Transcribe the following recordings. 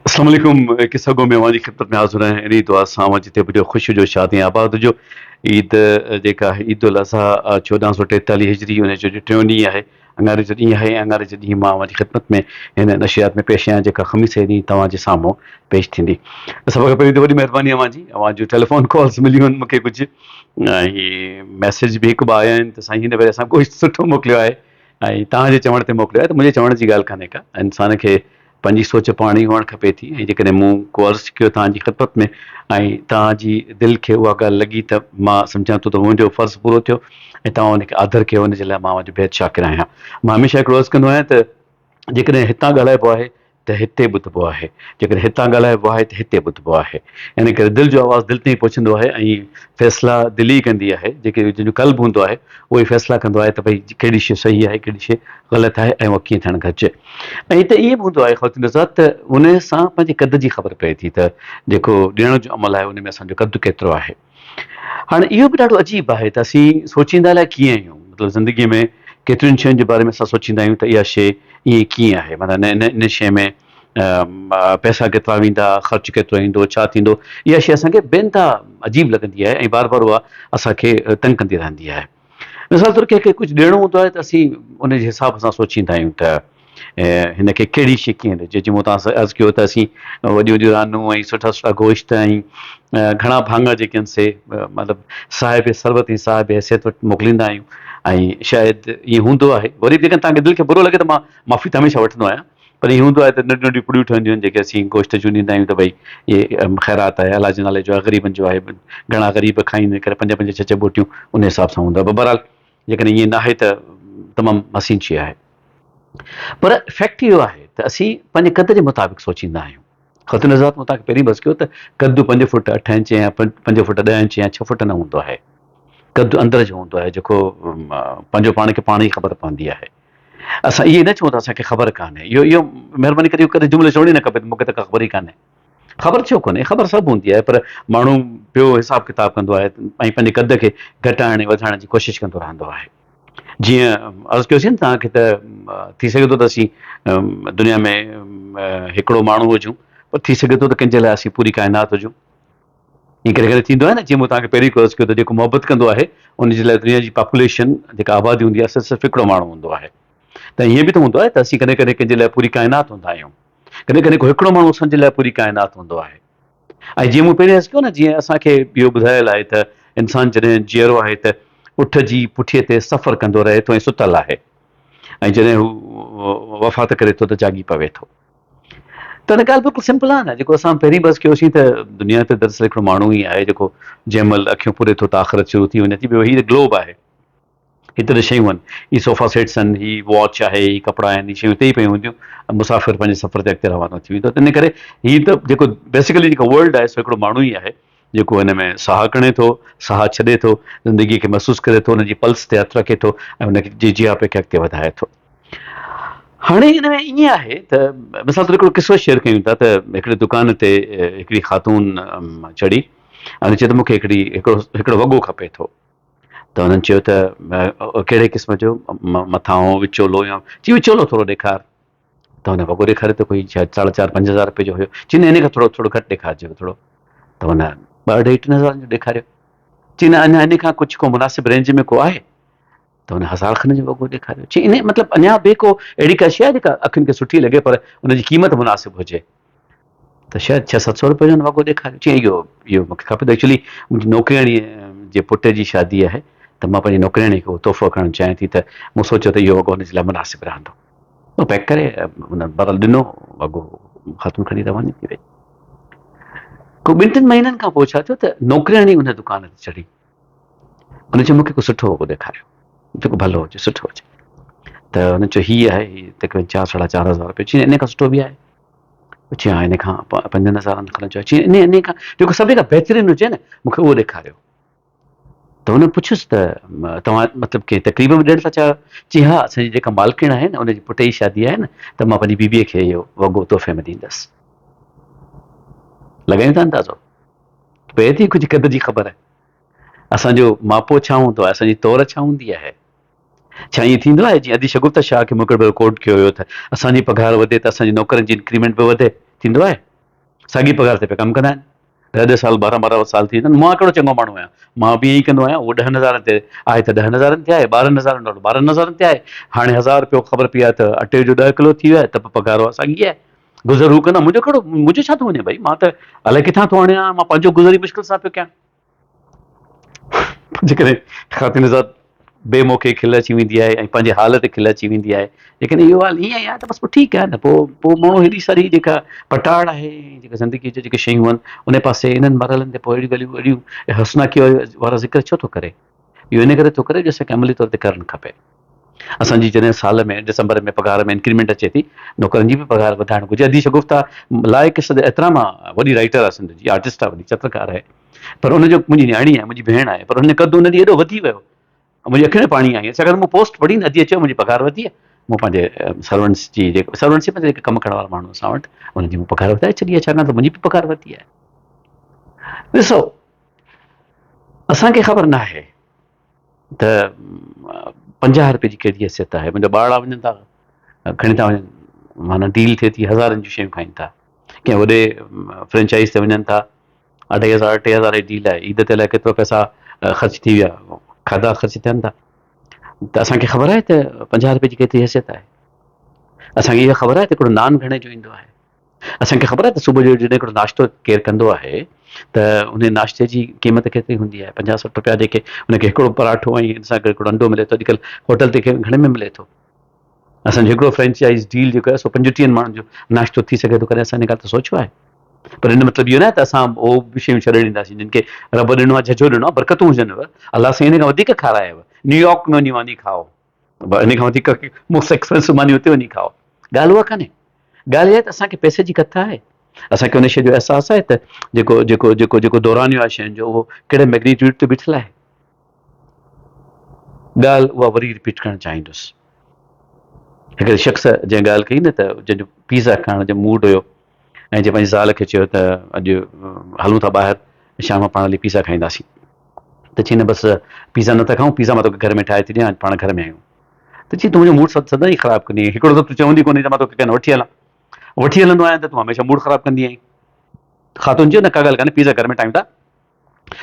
السلام عليڪم قصه گو ۾ اوهان جي خدمت ۾ حاضر آهيان انهي دعا سان اوهان جتي به هجو خوش هجو شاد ۽ آباد هجو عيد جيڪا آهي عيد الاضحيٰ 1443 هجري ان جو ٽيون ڏينهن آهي اڱاري جو ڏينهن آهي اڱاري جي ڏينهن مان اوهان جي خدمت ۾ هن نشريات ۾ پيش آهيان جيڪا خميس جي ڏينهن توهان جي سامهون پيش ٿيندي سڀ کان پهرين ته وڏي مهرباني اوهان جي اوهان جون ٽيليفون ڪالز مليون آهن مونکي ڪجهه ۽ ميسيج به هڪ ٻه آيا آهن ته سائين هن ڀيري اسان گوشت سٺو موڪليو آهي ۽ توهان جي چوڻ تي موڪليو آهي ته منهنجي چوڻ جي ڳالهه ڪانهي ڪا انسان کي پنهنجي سوچ پاڻ ئي هئڻ کپي ٿي ۽ جيڪڏهن مون ڪو عرض ڪيو توهان جي خدمت ۾ ۽ توهان جي دل کي اها ڳالهه لڳي ته مان سمجهان ٿو ته منهنجو فرض پورو ٿيو ۽ توهان ان کي آڌر ڪيو ان جي لاء مان اوهان جو بيحد شاڪر آهيان مان هميشه هڪڙو عرض ڪندو آهيان ته جيڪڏهن هتان ڳالهائبو آهي ته هتي ٻڌبو آهي، جيڪڏهن هتان ڳالهائبو آهي ته هتي ٻڌبو آهي. ان ڪري دل جو آواز دل تائين پهچندو آهي ۽ فيصلا دل ئي ڪندي آهي، جيڪي جنهن جو قلب هوندو آهي اهو ئي فيصلا ڪندو آهي ته ڀئي ڪهڙي شيء صحيح آهي ڪهڙي شيء غلط آهي ۽ اها ڪيئن ٿيڻ گهرجي. ۽ هتي ائين به هوندو آهي خواتين حضرات ته ان سان پنهنجي قد جي خبر پئي ٿي ته جيڪو ڏيڻ جو عمل آهي ان ۾ اسان جو قد ڪيترو آهي. هاڻي اهو به ڏاڍو عجيب آهي ته اسين سوچيندا الائي ڪيئن آهيون مطلب زندگيء ۾ ڪيترين شين جي باري ۾ اسان سوچيندا آهيون ته اها شيء ائين ڪيئن آهي معنيٰ ان ان شيء ۾ پئسا ڪيترا ويندا خرچ ڪيترو ايندو ڇا ٿيندو اها شيء اسان کي بي انتها عجيب لڳندي آهي ۽ بار بار اها اسان کي تنگ ڪندي رهندي آهي. مثال طور ڪنهن کي ڪجهه ڏيڻو هوندو آهي ته اسين ان جي حساب سان سوچيندا آهيون ته هن کي ڪهڙي شيء ڪيئن ڏجي جيئن مون توهان سان عرض ڪيو ته اسين وڏيون وڏيون رانون ۽ سٺا سٺا گوشت ۽ گهڻا ڀاڱا جيڪي آهن سي مطلب صاحب ثروت ۽ صاحب حيثيت وٽ موڪليندا آهيون ۽ شايد ائين هوندو آهي وري به جيڪڏهن توهان کي دل کي برو لڳي ته مان معافي ته هميشه وٺندو آهيان پر ائين هوندو آهي ته ننڍيون ننڍيون پڙيون ٺهنديون آهن جيڪي اسين گوشت جون ڏيندا آهيون ته ڀئي اهي خيرات آهي الله جي نالي جو آهي غريبن جو آهي گهڻا غريب کائين ان ڪري پنج پنج ڇهه ڇهه ٻوٽيون ان حساب سان هوندو آهي پر بهرحال جيڪڏهن ائين ناهي ته تمام حسين شيء آهي پر فيڪٽ اهو آهي ته اسين پنهنجي قد جي مطابق سوچيندا آهيون خط نظارت مون توهان کي پهرين بس ڪيو ته قد پنج فوٽ اٺ انچ يا پنج فوٽ ڏهه انچ يا ڇهه فوٽ نه هوندو آهي قد اندر جو هوندو آهي جيڪو پنهنجو پاڻ کي پاڻ ئي خبر پوندي آهي اسان ائين نه چئون ته اسان کي خبر ڪانهي. اهو اهو مهرباني ڪري اهو ڪڏهن جملو چوڻ ئي نه کپي ته مون کي ته ڪا خبر ئي ڪانهي. خبر ڇو ڪونهي؟ خبر سڀ هوندي آهي پر ماڻهو پيو حساب ڪتاب ڪندو آهي ۽ پنهنجي قد کي گهٽائڻ ۽ وڌائڻ جي ڪوشش ڪندو رهندو آهي. جيئن عرض ڪيوسين نه توهان کي ته ٿي سگهي ٿو ته اسين دنيا ۾ هڪڙو ماڻهو هجون پر ٿي سگهي ٿو ته ڪنهن جي لاء اسين پوري ڪائنات هجون. ائين ڪڏهن ڪڏهن ٿيندو آهي نه جيئن مون توهان کي پهرين عرض ڪيو ته جيڪو محبت ڪندو آهي ان جي لاء دنيا جي پاپوليشن جيڪا آبادي هوندي آهي صرف هڪڙو ماڻهو هوندو آهي ته ائين به ته هوندو آهي ته اسين ڪڏهن ڪڏهن ڪنهن جي لاء پوري ڪائنات هوندا آهيون ڪڏهن ڪڏهن ڪو هڪڙو ماڻهو اسان جي لاء پوري ڪائنات هوندو آهي ۽ جيئن مون پهرين عرض ڪيو نه جيئن اسان کي اهو ٻڌايل آهي ته انسان جڏهن جيئرو آهي ته اٺ جي پٺيء تي سفر ڪندو رهي ٿو ۽ ستل آهي ۽ جڏهن هو وفات ڪري ٿو ته جاڳي پوي ٿو ته ان ڳالهه بلڪل سمپل آهي نه جيڪو اسان پهرين بس ڪيوسين ته دنيا تي دراصل هڪڙو ماڻهو ئي آهي جيڪو جنهن مهل اکيون پوري ٿو ته آخرت شروع ٿي وڃي ٿي ٻيو هي ته گلوب آهي هتي ته شيون آهن هي صوفا سيٽس آهن هي واچ آهي هي ڪپڙا آهن هي شيون هتي ئي پيون هونديون مسافر پنهنجي سفر تي اڳتي روانو ٿي ويندو ان ڪري هي ته جيڪو بيسيڪلي جيڪو ورلڊ آهي سو هڪڙو ماڻهو ئي آهي جيڪو هن ۾ ساهه کڻي ٿو ساهه ڇڏي ٿو زندگي کي محسوس ڪري ٿو ان جي پلس تي هٿ رکي ٿو ۽ ان جي جياپي کي اڳتي وڌائي ٿو هاڻي ان ۾ ائين آهي ته مثال طور هڪڙو قصو شيئر ڪيون ٿا ته هڪڙي دڪان تي هڪڙي خاتون چڙهي ۽ چي ته مون کي هڪڙي هڪڙو هڪڙو وڳو کپي ٿو ته هنن چيو ته ڪهڙي قسم جو مٿانهون وچولو يا چي وچولو ٿورو ڏيکار ته هن وڳو ڏيکاريو ته ڪوئي شايد ساڍا چار پنج هزار روپئي جو هيو چي نه ان کان ٿورو ٿورو گهٽ ڏيکارجو ٿورو ته هن ٻه اڍائي ٽن هزارن جو ڏيکاريو چي نه اڃا ان کان ڪجهه ڪو مناسب رينج ۾ ڪو آهي ته هن هزار کن جو وڳو ڏيکاريو. چي انهي مطلب اڃا به ڪو اهڙي ڪا شيء آهي جيڪا اکين کي سٺي لڳي پر ان جي قيمت مناسب هجي ته شايد ڇهه ست سو روپئي جو هن وڳو ڏيکاريو. چي اهو اهو مونکي کپي ته ايڪچولي منهنجي نوڪرياڻي جي پٽ جي شادي آهي ته مان پنهنجي نوڪرياڻي کي اهو تحفو کڻڻ چاهيان ٿي ته مون سوچيو ته اهو وڳو هن جي لاء مناسب رهندو. اهو پيڪ ڪري هن بهرحال ڏنو وڳو خاتون کڻي رواني ٿي وئي. ڪو ٻن ٽن مهينن کان پوء ڇا ٿيو ته نوڪرياڻي ان دڪان تي چڙهي. هن چيو مون کي ڪو سٺو وڳو ڏيکاريو جيڪو ڀلو هجي سٺو هجي ته هن چيو هي آهي هي تقريبن چار ساڍا چار هزار روپيا چيائين ان کان سٺو به آهي چيائين ها ان کان پنجن هزارن کان چيو چيائين ان ان کان جيڪو سڀني کان بهترين هجي نه مون کي اهو ڏيکاريو ته هن پڇيس ته توهان مطلب ڪنهن تقريب ۾ ڏيڻ ٿا چاهيو چيائين ها اسان جي جيڪا مالڪڻ آهي نه ان جي پٽ جي شادي آهي نه ته مان پنهنجي بيبيء کي اهو وڳو تحفي ۾ ڏيندس لڳايون ٿا اندازو پئي ٿي ڪجهه قد جي خبر. اسان جو ماپو ڇا هوندو آهي؟ اسان جي تور ڇا هوندي آهي؟ ڇا ائين ٿيندو آهي جيئن ادي شگفته شاهه کي مون هڪڙو ڀيرو ڪوٽ ڪيو هيو ته اسان جي پگهار وڌي ته اسان جي نوڪرن جي انڪريمينٽ به وڌي؟ ٿيندو آهي؟ ساڳي پگهار تي پيا ڪم ڪندا آهن. ڏهه ڏهه سال ٻارهن ٻارهن سال ٿي ويندا آهن. مان ڪهڙو چڱو ماڻهو آهيان، مان به ائين ئي ڪندو آهيان. اهو ڏهن هزارن تي آهي ته ڏهن هزارن تي آهي، ٻارهن هزارن وارو ٻارهن هزارن تي آهي. هاڻي هزار رپيو خبر پئي آهي ته اٽي جو ڏهه ڪلو ٿي ويو آهي ته به پگهار اها ساڳي آهي. گذر هو ڪندا، منهنجو ڪهڙو، منهنجو ڇا ٿو وڃي ڀائي، مان ته الائي ڪٿان ٿو آڻيان، مان پنهنجو گذر ئي مشڪل سان پيو ڪيان. جيڪڏهن خواتين حضرات بي موقعي کل اچي ويندي آهي ۽ پنهنجي حال تي کل اچي ويندي آهي جيڪڏهن اهو حال ائين آهي ته بس پوء ٺيڪ آهي نه پوء پوء ماڻهو هيڏي ساري جيڪا پٽاڙ آهي جيڪا زندگي جا جيڪي شيون آهن ان پاسي انهن مرحلن تي پوء اهڙيون ڳالهيون اهڙيون حسناڪي وارا ذڪر ڇو ٿو ڪري اهو ان ڪري ٿو ڪري جو اسان کي عملي طور تي ڪرڻ کپي اسان جي جڏهن سال ۾ ڊسمبر ۾ پگهار ۾ انڪريمينٽ اچي ٿي نوڪرن جي به پگهار وڌائڻ گهرجي ادي شگفته لائق صد احترام آهي وڏي رائيٽر آهي سنڌ جي آرٽسٽ آهي وڏي چترڪار آهي پر ان جو منهنجي نياڻي آهي منهنجي ڀيڻ آهي پر ان قد ان ڏينهن ايڏو وڌي ويو منهنجي اکين ۾ پاڻي آئي ڇاڪاڻ ته مون پوسٽ پڙهي نه ادي چيو منهنجي پگهار وڌي آهي مون پنهنجي سرونٽس جي جيڪو سرونٽس جي جيڪي ڪم ڪرڻ وارا ماڻهو اسان وٽ انهن جي مون پگهار وڌائي ڇڏي آهي ڇاڪاڻ ته منهنجي به پگهار وڌي آهي ڏسو اسان کي خبر نه آهي ته 50 روپيه جي ڪهڙي حيثيت آهي منهنجا ٻارڙا وڃن ٿا کڻي ٿا وڃن معنيٰ ڊيل ٿئي ٿي هزارن جون شيون کائين ٿا ڪنهن وڏي فرنچائز تي وڃن ٿا اڍائي هزار ٽي هزار جي ڊيل آهي عيد تي الائي ڪيترو پئسا خرچ ٿي ويا کاڌا خرچ ٿين ٿا ته اسان کي خبر آهي ته 50 روپئي جي ڪيتري حيثيت آهي اسان کي اها خبر آهي ته هڪڙو نان گهڻي جو ايندو آهي اسان کي خبر آهي ته صبح جو جڏهن هڪڙو ناشتو ڪير ڪندو آهي ته ان ناشتي جي قيمت ڪيتري هوندي آهي 50 60 روپيا جيڪي ان کي هڪڙو پراٺو ۽ ان سان گڏ هڪڙو انڊو ملي ٿو اڄڪلهه هوٽل تي گهڻي ۾ ملي ٿو اسان جو هڪڙو فرنچائز ڊيل جيڪو آهي سو 35 ماڻهن جو ناشتو ٿي سگهي ٿو ڪڏهن اسان ان ڳالهه تي سوچيو آهي پر ان مطلب اهو نه ته اسان اهو به شيون ڇڏي ڏينداسين جن کي رب ڏنو آهي جهجهو ڏنو آهي برڪتون هجنو الله سائين ان کان وڌيڪ کارايو نيويارڪ ۾ وڃي ماني کائو ان کان وڌيڪ موسٽ ايڪسپينسو ماني اتي وڃي کائو ڳالهه اها ڪانهي ڳالهه اها ته اسان کي پئسي جي ڪٿ آهي اسان کي ان شيء جو احساس آهي ته جيڪو جيڪو جيڪو جيڪو دورانيو آهي شين جو اهو ڪهڙي ميگنيٽيوڊ تي بيٺل آهي ڳالهه اها وري رپيٽ ڪرڻ چاهيندس. هڪڙي شخص جنهن ڳالهه ڪئي نه ته جنهن جو پيزا کائڻ جو موڊ هيو ۽ جنهن پنهنجي زال کي چيو ته اڄ هلون ٿا ٻاهر شام پاڻ هلي پيزا کائينداسين ته چي نه بس پيزا نٿا کائون پيزا مان توکي گهر ۾ ٺاهي ٿي ڏيان اڄ پاڻ گهر ۾ آهيون ته چي تون منهنجو موڊ سدائين خراب ڪندي آهين هڪڙو ته تون چوندي ڪونهي ته مان توکي ڪڏهن وٺي هلان وٺي هلندو آهيان ته تون هميشه موڊ خراب ڪندي آهين خاتون چيو نه ڪا ڳالهه ڪانهي پيزا گهر ۾ ٺاهيون ٿا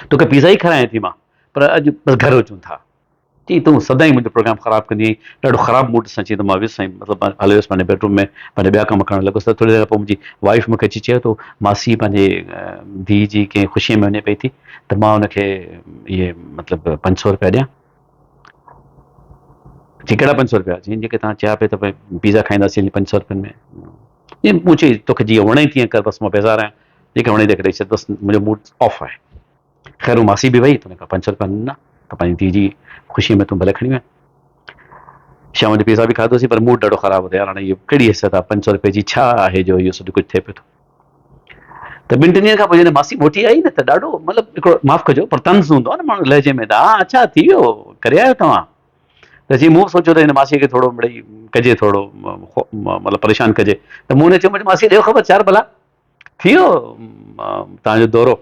توکي پيزا ئي کارايان ٿي مان پر اڄ بس گهر اچون ٿا. چيائين تون سدائين منهنجو پروگرام خراب ڪندي آهين. ڏاڍو خراب موڊ سان چيائين ته مان ويس ۽ مطلب مان هليو ويس پنهنجي بيڊروم ۾ پنهنجا ٻيا ڪم ڪرڻ لڳس ته ٿوري دير کان پوء منهنجي وائيف مون کي اچي چيو ته ماسي پنهنجي ڌيء جي ڪنهن خوشيء ۾ وڃي پئي ٿي ته مان ان کي اهي مطلب 500 روپيا ڏيان. چيائين ڪهڙا 500 روپيا؟ چيائين جيڪي توهان چيا پئي ته پيزا کائينداسين 500 روپين ۾. چيائين مون چيو توکي جيئن وڻي تيئن ڪر بس مان بيزار آهيان. جيڪي وڻي تنهن کي ڏئي ڇڏ بس منهنجو موڊ آف آهي. خير هو ماسي به وئي ته هن کان 500 روپيا ڏنا ته پنهنجي ڌيء جي خوشيء ۾ تون ڀلي کڻي وڃ. شام جو پيزا به کاڌوسين پر موڊ ڏاڍو خراب هو ته يار هاڻي اهو ڪهڙي حيثيت آهي 500 روپئي جي ڇا آهي جو اهو سڄو ڪجهه ٿئي پيو ٿو. ته ٻن ٽن ڏينهن کان پوء جڏهن ماسي موٽي آئي نه ته ڏاڍو مطلب هڪڙو معاف ڪجو پر طنز هوندو آهي نه ماڻهو لهجي ۾ ته ها اڇا ٿي ويو ڪري آيو توهان ته چي مون سوچيو ته هن ماسي کي ٿورو مڙئي ڪجي ٿورو مطلب پريشان ڪجي ته مون هن چيو ماسي ڏيو خبر چار ڀلا ٿي ويو توهان جو دورو؟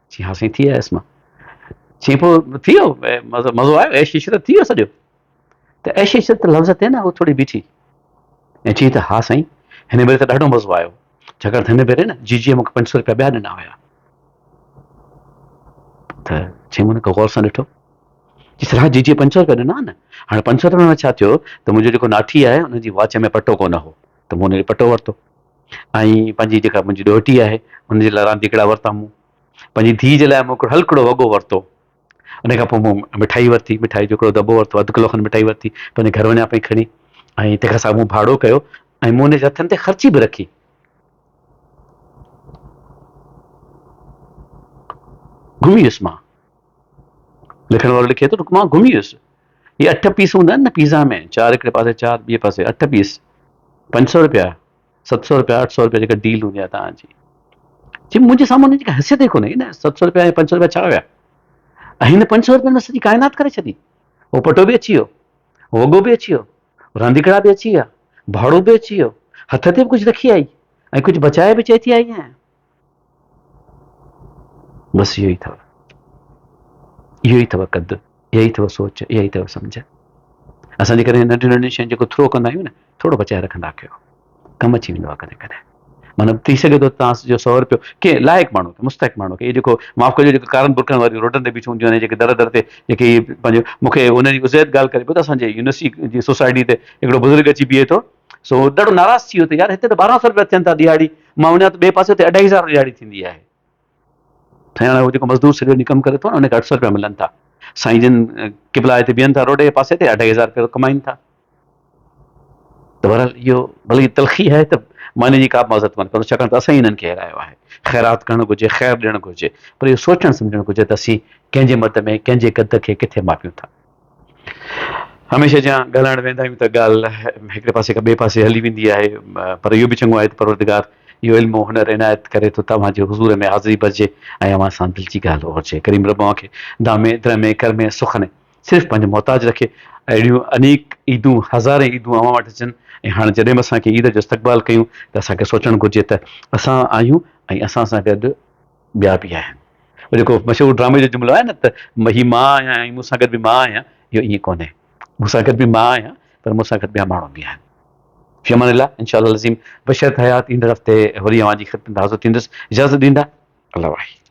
چي ها سائين ٿي آيس مان. چي پوء ٿي ويو مزو آيو عيش عشرت ٿي ويو سڄو؟ ته عيش عشرت لفظ تي نه هو ٿوري بيٺي ۽ چي ته ها سائين هن ڀيري ته ڏاڍو مزو آيو ڇاڪاڻ ته هن ڀيري نه جيجيء مون کي 500 روپيا ٻيا ڏنا هيا. ته چي مون هن کي غور سان ڏٺو چي سر ها جيجيء 500 روپيا ڏنا نه هاڻي 500 روپيا ۾ ڇا ٿيو ته منهنجو جيڪو ناٺي آهي ان جي واچ ۾ پٽو ڪونه هو ته مون ان جو پٽو ورتو ۽ پنهنجي جيڪا منهنجي ڏوهٽي آهي ان جي لاء رانديڪڙا ورتا مون پنهنجي ڌيء جي لاء مون هڪڙو هلڪڙو وڳو ورتو ان کان پوء مون مٺائي ورتي مٺائي جو هڪڙو دٻو ورتو اڌ ڪلو کن مٺائي ورتي پنهنجي گهر وڃان پئي کڻي ۽ تنهن کان سواء مون ڀاڙو ڪيو ۽ مون ان جي هٿن تي خرچي به رکي گهمي ويس مان لکڻ وارو لکي ٿو مان گهمي ويس هي اٺ پيس هوندا آهن نه پيزا ۾ چار هڪڙي پاسي چار ٻئي پاسي اٺ پيس 500 روپيا 700 روپيا 800 روپيا جيڪا ڊيل هوندي آهي توهان جي چي منهنجي سامهون هن جي حيثيت ئي ڪونهي نه 700 روپيا ۽ 500 روپيا ڇا هيا ۽ هن 500 روپين ۾ سڄي ڪائنات ڪري ڇڏي هو پٽو به اچي ويو وڳو به اچي ويو رانديڪڙا به اچي ويا ڀاڙو به اچي ويو هٿ تي به ڪجهه رکي آئي ۽ ڪجهه بچائي به چئي ٿي آئي آهيان بس اهو ئي اٿو، اهو ئي اٿو قد، اها ئي اٿو سوچ، اها ئي اٿو سمجهه. اسان جيڪڏهن ننڍين ننڍين شين جيڪو ٿرو ڪندا آهيون نه، ٿورو بچائي رکندا ڪيو، ڪم اچي ويندو آهي ڪڏهن ڪڏهن. معنيٰ ٿي سگهي ٿو توهان جو سو روپيو ڪنهن لائق ماڻهو کي مستحق ماڻهو کي اهي جيڪو معاف ڪجو جيڪو ڪارن برقعن واريون روڊن تي بيٺيون هونديون آهن جيڪي در در تي جيڪي اهي پنهنجو مون کي ان جي عزيت ڳالهه ڪري پيو ته اسان جي يونيورسٽي جي سوسائٽي تي هڪڙو بزرگ اچي بيهي ٿو سو ڏاڍو ناراض ٿي ويو ته يار هتي ته 1200 روپيا ٿين ٿا ڏيهاڙي مان وڃان ته ٻئي پاسي اتي اڍائي هزار ڏيهاڙي ٿيندي آهي. سائين هاڻي هو جيڪو مزدور سڄو ڏينهن ڪم ڪري ٿو نه ان کي 800 روپيا ملن ٿا. سائين جن قبلا هتي بيهن ٿا روڊ جي پاسي تي اڍائي هزار روپيا ڪمائين ٿا. ته بهرحال اهو ڀلي تلخي آهي ته مان ان جي ڪا به معذرت ڪونه ڪندس ڇاڪاڻ ته اسان ئي انهن کي هيرايو آهي. خيرات ڪرڻ گهرجي، خير ڏيڻ گهرجي پر اهو سوچڻ سمجهڻ گهرجي ته اسين ڪنهن جي مد ۾ ڪنهن جي قد کي ڪٿي ماپيون ٿا. هميشه جيان ڳالهائڻ ويندا آهيون ته ڳالهه هڪڙي پاسي کان ٻئي پاسي هلي ويندي آهي پر اهو به چڱو آهي ته پروردگار اهو علم و هنر عنايت ڪري ٿو ته اوهان جي حضور ۾ حاضري ڀرجي ۽ اوهان سان دل جي ڳالهه اورجي. ڪريم رب اوهان کي دامي، درمي، ڪرمي، سخني صرف پنهنجو محتاج رکي. اهڙيون انيڪ عيدون هزارين عيدون اوهان وٽ اچن ۽ هاڻ جڏهن به اسان کي عيد جو استقبال ڪيون ته اسان کي سوچڻ گهرجي ته اسان آهيون ۽ اسان سان گڏ ٻيا به آهن. اهو جيڪو مشهور ڊرامي جو جملو آهي نه ته هي مان آهيان ۽ مون سان گڏ به مان آهيان اهو ائين ڪونهي. مون سان گڏ به مان آهيان پر مون سان گڏ ٻيا ماڻهو به آهن. في امان الله انشاء الله العظيم بشرط حيات ايندڙ هفتي وري اوهان جي خدمت ۾ حاضر ٿيندس. اجازت ڏيندا. الله واهي.